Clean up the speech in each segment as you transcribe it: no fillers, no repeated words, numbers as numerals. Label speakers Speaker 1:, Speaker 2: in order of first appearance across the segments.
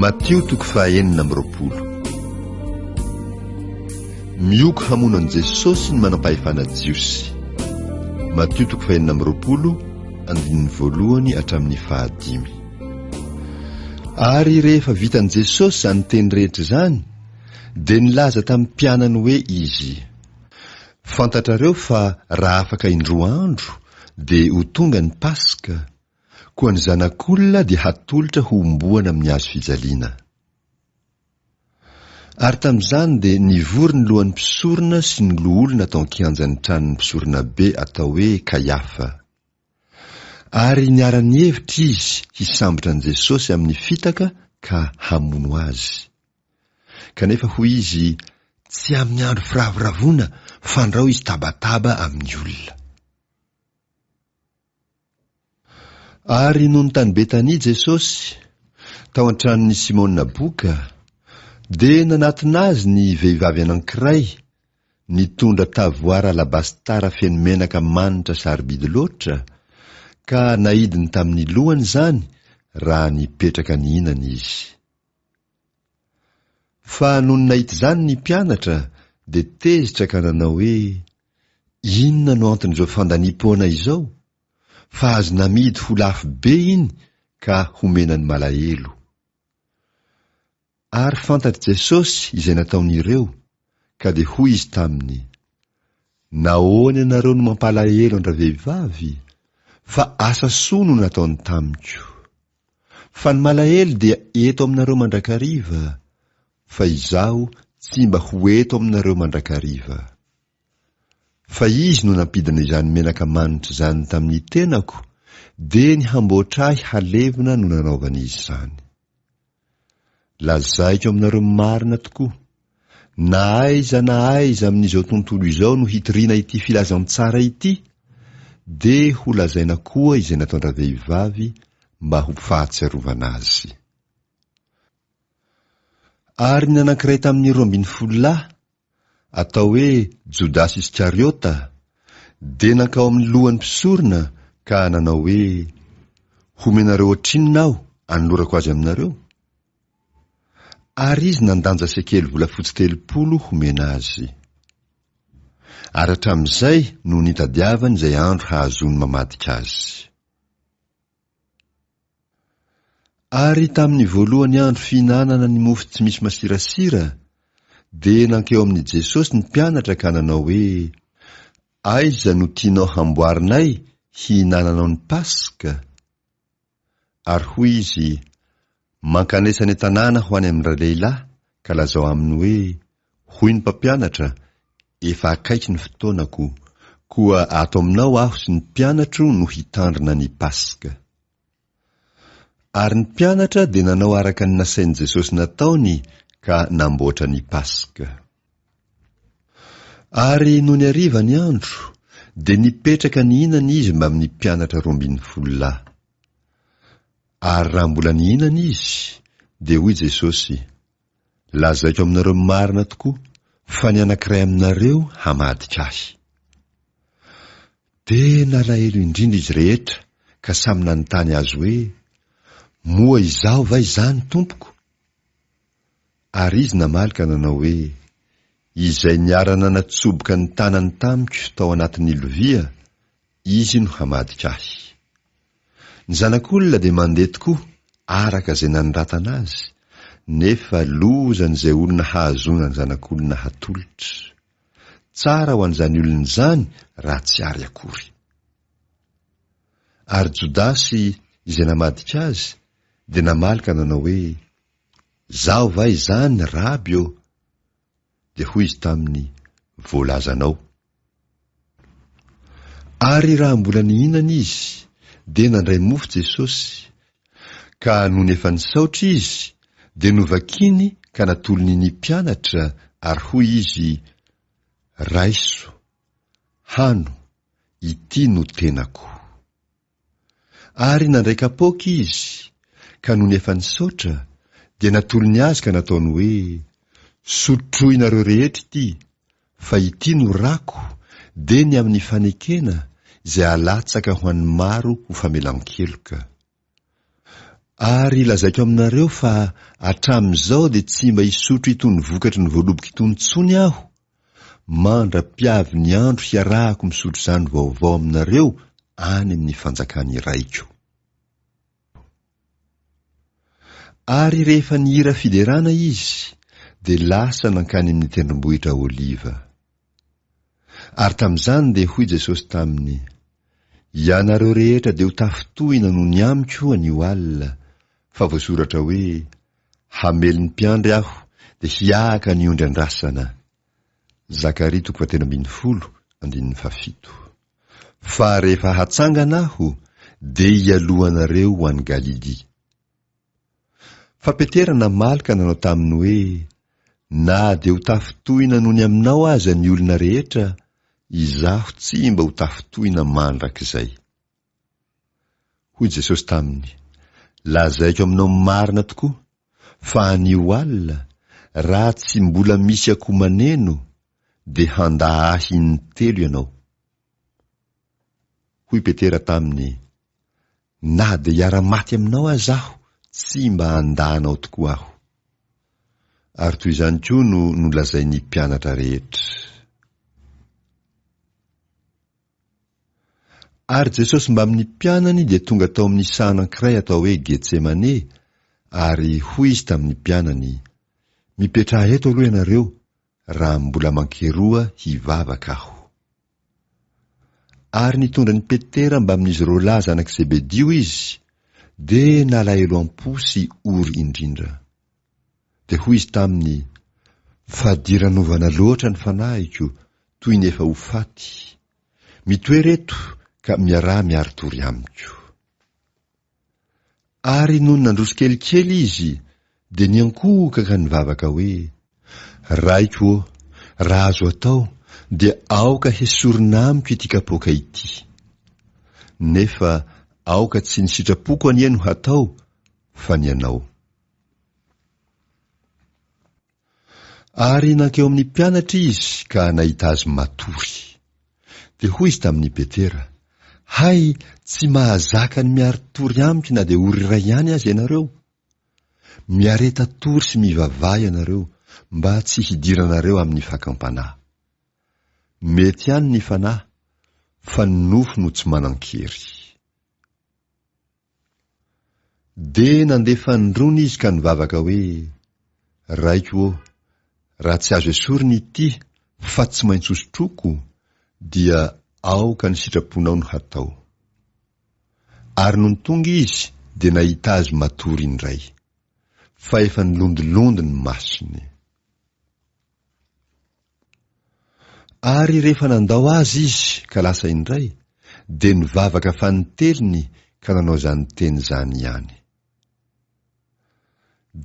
Speaker 1: Matio toko faha 26. Mioko hamono an'i Jesosy ny manampahefana jiosy. Matio toko faha 26, andininy voalohany hatramin'ny fahadimy. Ary rehefa vitan'i Jesosy izany teny rehetra izany, dia nilaza tamin'ny mpianany hoe Izy, Fantatrareo fa raha afaka indroa andro dia ho tonga ny Paska, koa ny Zanak'olona dia hatolotra hohomboana amin'ny hazo fijaliana. Ary tamin'izany dia nivory ny lohan'ny mpisorona sy ny loholona tao an-kianjan'ny tranon'ny mpisoronabe atao hoe Kaiafa. Ary niara-nihevitra izy hisambotra an'i Jesosy amin'ny fitaka ka hamono azy. Kanefa hoy izy, Tsy amin'ny andro firavoravoana, fandrao izy tabataba amin'ny olona. Ary nony tany Betania Jesosy, tao an-tranon'i Simona boka, dia nanatona azy ny vehivavy anankiray, nitondra tavoara alabastara feno menaka manitra sarobidy loatra, ka naidiny tamin'ny lohany izany raha nipetraka nihinana izy. Fa nony nahita izany ny mpianatra dia tezitra ka nanao hoe, Inona no anton'izao fandaniam-poana izao? Fa azo namidy ho lafo be iny ka homena ny malahelo. Ary fantatr'i Jesosy izay nataon'ireo, ka dia hoy Izy taminy, Nahoana ianareo no mampalahelo an-dravehivavy? Fa asa soa no nataony tamiko. Fa ny malahelo dia eto aminareo mandrakariva, fa Izaho tsy mba ho eto aminareo mandrakariva. Fa Izy no nampidina izany menaka manitra izany tamin'ny tenako, dia ny hamboatra ahy halevina no nanaovany izany. Lazaiko aminareo marina tokoa, na aiza na aiza amin'izao tontolo izao no hitoriana ity filazantsara ity, dia ho lazaina koa izay nataon-dravehivavy mba ho fahatsiarovana azy. Ary ny anankiray tamin'ny 12 lahy, atao hoe Jodasy Iskariota, dia nankao amin'ny lohan'ny mpisorona ka nanao hoe, Homenareo ohatrinona aho anolorako azy aminareo? Ary izy nandanja sekely volafotsy 30 homena azy. Ary hatramin'izay no nitadiavany izay andro hahazoany mamadika azy. Ary tamin'ny voalohany andro fihinanana ny mofo tsy misy masirasira, dia nankeo amin'i Jesosy ny mpianatra ka nanao hoe, Aiza no tianao hamboarinay hihinananao ny Paska? Ary hoy Izy, Mankanesa any an-tanàna ho any amin-dralehilahy, ka lazao aminy hoe, Hoy ny Mpampianatra, Efa akaiky ny fotoanako, koa ato aminao aho sy ny mpianatro no hitandrina ny Paska. Ary ny mpianatra dia nanao araka ny nasain'i Jesosy nataony ka namboatra ny Paska. Ary nony hariva ny andro, dia nipetraka nihinana izy mbamin'ny mpianatra 12 lahy. Ary raha mbola nihinana izy, dia hoy Jesosy, Lazaiko aminareo marina tokoa fa ny anankiray aminareo hamadika ahy. Dia nalahelo indrindra izy rehetra ka samy nanontany azy hoe, Moa izaho va izany, Tompoko? Ary izy namaly ka nanao hoe, Izay niara-nanatsoboka ny tanany tamiko tao anatin'ny lovia, izy no hamadika ahy. Ny Zanak'olona dia mandeha tokoa araka izay nanoratana azy, nefa lozan'izay olona hahazoana ny Zanak'olona hatolotra. Tsara ho an'izany olona izany raha tsy ary akory. Ary Jodasy izay namadika azy dia namaly ka nanao hoe, Izaho va izany, Raby ô? Dia hoy izy taminy, Voalazanao. Ary raha mbola nihinana izy, dia nandray mofo Jesosy, ka nony efa nisaotra izy, dia novakiny ka natolony ny mpianatra, ary hoy izy, Raiso, hano, ity no tenako. Ary nandray kapoaka izy, ka nony efa nisaotra, dia natolony azy ka nataony hoe, Sotroinareo rehetra ity, fa ity no rako, dia ny amin'ny fanekena, izay alatsaka ho an'ny maro ho famelan-keloka. Ary lazaiko aminareo fa hatramin'izao dia tsy mba hisotro itony vokatry ny voaloboka itony intsony aho, mandra-piavy ny andro hiarahako misotro izany vaovao aminareo any amin'ny fanjakan'ny Raiko. Ary rehefa nihira fiderana izy, dia lasa nankany amin'ny tendrombohitra Oliva. Ary tamin'izany dia hoy Jesosy taminy, Ianareo rehetra dia ho tafintohina noho ny amiko anio alina, fa voasoratra hoe, Hamely ny mpiandry aho, dia hiahaka ny ondry andrasana. Zakaria toko fahatelo ambin'ny folo, andininy fahafito. Fa rehefa hatsangana aho, dia hialoha anareo ho any Galilia. Fa Petera namaly ka nanao taminy hoe, Na dia ho tafintohina noho ny aminao aza ny olona rehetra, izaho tsy mba ho tafintohina mandrakizay. Hoy Jesosy taminy, Lazaiko aminao marina tokoa, fa anio alina, raha tsy mbola misy akoho maneno, dia handà Ahy intelo ianao. Hoy Petera taminy, Na dia hiara-maty aminao aza aho, tsy mba handà anao tokoa aho. Ary toy izany koa no nolazain'ny mpianatra rehetra. Ary Jesosy mbamin'ny mpianany dia tonga tao amin'ny saha anankiray atao hoe Getsemane, ary hoy Izy tamin'ny mpianany, Mipetraha eto aloha ianareo, raha mbola mankeroa hivavaka aho. Ary nitondra an'i Petera mbamin'izy roalahy zanak'i Zebedio izy, dia nalahelo am-po sy ory indrindra. Dia hoy izy taminy, Fadiranovana loatra ny fanahiko, toy ny efa ho faty. Mitoera eto ka miaraha miari-tory amiko. Ary nony nandroso kelikely izy, dia niankohoka ka nivavaka hoe, Raiko ô, raha azo atao, dia aoka hesorina amiko ity kapoaka ity. Nefa aoka tsy ny sitrapoko anie no hatao, fa ny Anao. Ary nankeo amin'ny mpianatra izy ka nahita azy matory. Dia hoy izy tamin'i Petera, Hay, tsy mahazaka ny miari-tory amiko na dia ora iray ihany aza ianareo? Miareta tory sy mivavaha ianareo mba tsy hidiranareo amin'ny fakam-panahy. Mety ihany ny fanahy, fa ny nofo no tsy manan-kery. Dia nandeha fanindroany izy ka nivavaka hoe, Raiko ô, raha tsy azo esorina ity fa tsy maintsy hosotroiko, dia aoka ny sitraponao no hatao. Ary nony tonga izy dia nahita azy matory indray, fa efa nilondilondy ny masony. Ary rehefa nandao azy izy ka lasa indray, dia nivavaka fanintelony ka nanao izany teny izany ihany.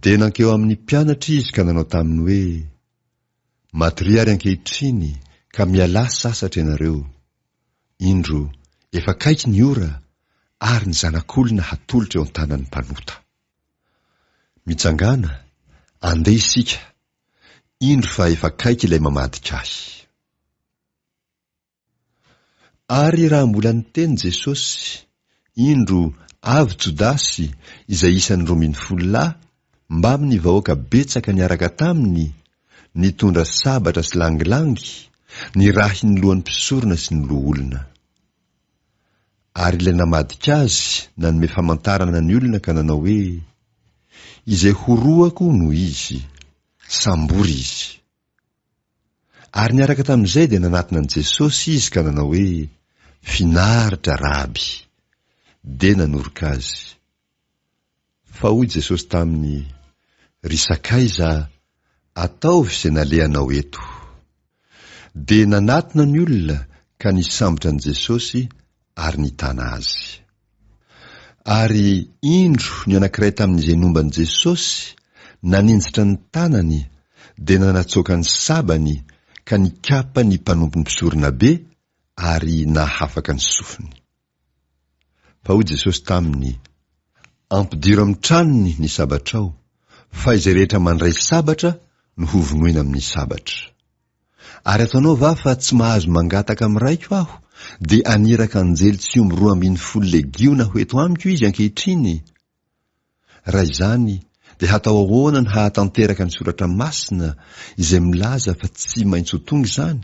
Speaker 1: Dia nankeo amin'ny mpianatra izy ka nanao taminy hoe, Matoria ary ankehitriny ka mialà sasatra ianareo. Indro, efa akaiky ny ora, ary ny Zanak'olona hatolotra eo an-tanan'ny mpanota. Mitsangàna, andeha isika, Indro fa efa akaiky ilay mamadika ahy. Ary raha mbola niteny Jesosy, indro, avy Jodasy, izay isan'ny 12 lahy, mbamin'ny vahoaka betsaka niaraka taminy, nitondra sabatra sy langilangy, nirahin'ny lohan'ny mpisorona sy ny loholona. Ary ilay namadika azy nanome famantarana ny olona ka nanao hoe, Izay horohako no izy, sambory izy. Ary niaraka tamin'izay dia nanatona an'i Jesosy izy ka nanao hoe, Finaritra, Raby! Dia nanoroka azy. Fa hoy Jesosy taminy, Ry sakaiza, ataovy izay nalehanao eto. Dia nanatona ny olona ka nisambotra an'i Jesosy ary nitana azy. Ary indro ny anankiray tamin'izay nomba an'i Jesosy naninjitra ny tanany dia nanatsoaka ny sabany ka nikapa ny mpanompon'ny mpisoronabe ary nahafaka ny sofiny. Fa hoy Jesosy taminy, Ampidiro amin'ny tranony ny sabatrao, fa izay rehetra mandray sabatra no hovonoina amin'ny sabatra. Ary ataonao va fa tsy mahazo mangataka amin'ny Raiko Aho, dia haniraka anjely tsy omby 12 legiona ho eto amiko Izy ankehitriny? Raha izany, dia hatao ahoana ny hahatanteraka ny Soratra Masina izay milaza fa tsy maintsy ho tonga izany?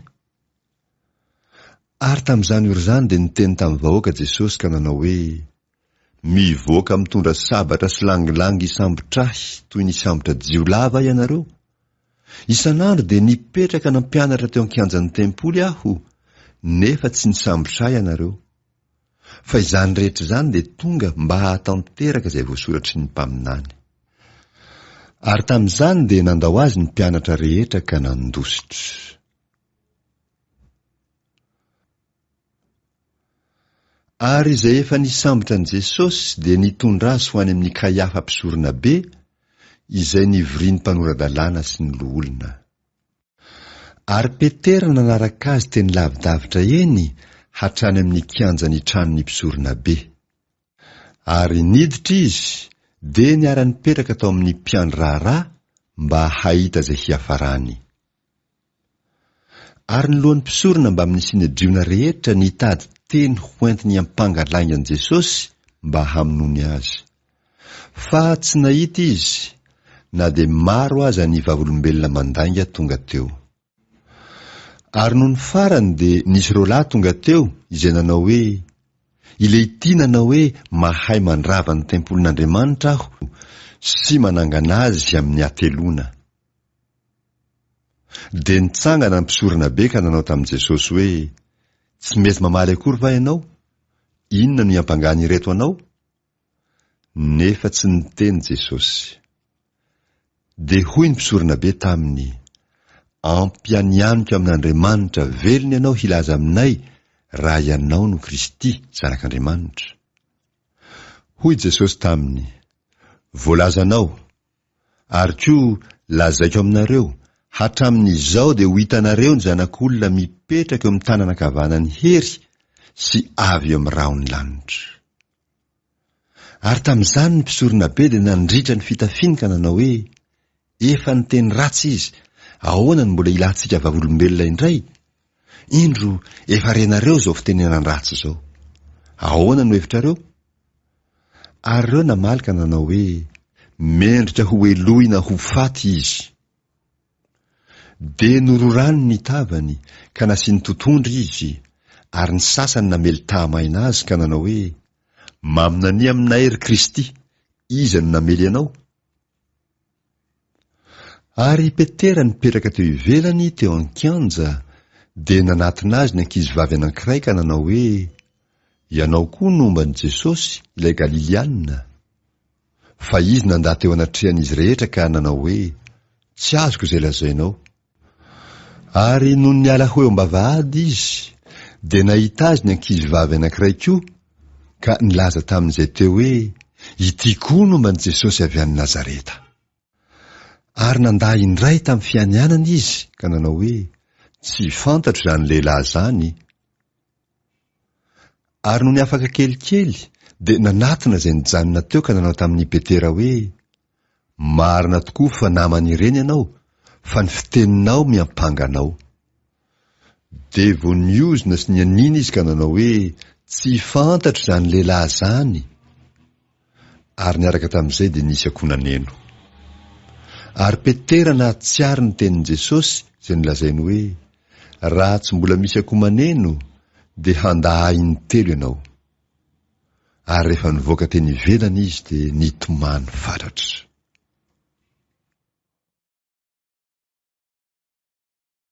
Speaker 1: Ary tamin'izany ora izany dia niteny tamin'ny vahoaka Jesosy ka nanao hoe, Mivoaka mitondra sabatra sy langilangy hisambotra ahy toy ny hisambotra jiolahy va ianareo? Isan'andro dia nipetraka nampianatra teo an-kianjan'ny tempoly aho, nefa tsy nisambotra ahy ianareo. Fa izany rehetra izany dia tonga mba hahatanteraka izay voasoratry ny mpaminany. Ary tamin'izany dia nandao azy ny mpianatra rehetra ka nandositra. Ary izay efa nisambotra an'i Jesosy dia nitondra azy ho any amin'i Kaiafa mpisoronabe, izay nivorian'ny mpanora-dalàna sy ny loholona. Ary Petera nanaraka azy teny lavidavitra eny hatrany amin'ny kianjan'ny tranon'ny mpisoronabe. Ary niditra izy, dia niara-nipetraka tao amin'ny mpiandry raharaha mba hahita izay hiafarany. Ary ny lohan'ny mpisorona mbamin'ny Synedriona rehetra nitady teny hoentiny hiampanga lainga an'i Jesosy mba hamonoany azy. Fa tsy nahita izy, na dia maro aza ny vavolombelona mandainga tonga teo. Ary nony farany dia nisy roalahy tonga teo izay nanao hoe, Ilehity nanao hoe mahay mandrava ny tempolin'Andriamanitra aho sy manangana azy amin'ny hateloana. Dia nitsangana ny mpisoronabe ka nanao tamin'i Jesosy hoe, Tsy mety mamaly akory va ianao? Inona no iampangan'ireto anao? Nefa tsy niteny Jesosy. Dia hoy ny mpisoronabe taminy, Ampianianiko amin'Andriamanitra velona ianao hilaza aminay raha ianao no Kristy, Zanak'Andriamanitra. Hoy Jesosy taminy, Voalazanao, Ary koa lazaiko aminareo, hatramin'izao dia ho hitanareo ny Zanak'olona mipetraka eo amin'ny tanana ankavanan'ny hery sy avy eo amin'ny rahon'ny lanitra. Ary tamin'izany ny mpisoronabe dia nandritra ny fitafiany ka nanao hoe, Efa niteny ratsy izy, ahoana no mbola ilantsika vavolombelona indray? Indro, efa renareo izao fitenenan-dratsy izao. Ahoana no hevitrareo? Ary ireo namaly ka nanao hoe, Mendrika ho helohina ho faty izy. Dia nororany ny tavany, ka nasiany totohondry izy, ary ny sasany namely tahamaina azy ka nanao hoe, Maminania aminay, ry Kristy, iza no namely anao? Ary i Petera nipetraka teo ivelany teo an-kianja, dia nanatona azy ny ankizivavy anankiray ka nanao hoe, Ianao koa nomba an'i Jesosy, ilay Galiliana. Fa izy nandà teo anatrehan'izy rehetra ka nanao hoe, Tsy azoko izay lazainao. Ary nony niala ho eo am-bavahady izy, dia nahita azy ny ankizivavy anankiray koa, ka nilaza tamin'izay teo hoe, Ity koa nomba an'i Jesosy avy any Nazareta. Ary nandà indray tamin'ny fianianana izy ka nanao hoe, Tsy fantatro izany lehilahy izany. Ary nony afaka kelikely, dia nanatona izay nijanona teo ka nanao tamin'i Petera hoe, Marina tokoa fa naman'ireny ianao, fa ny fiteninao miampanga anao. Dia vao niozona sy nianiana izy ka nanao hoe, Tsy fantatro izany lehilahy izany. Ary niaraka tamin'izay dia nisy akoho naneno. Ary Petera nahatsiaro ny tenin'i Jesosy izay nolazainy hoe, Raha tsy mbola misy akoho maneno, dia handà ahy intelo ianao. Ary rehefa nivoaka teny ivelany izy dia nitomany fatratra.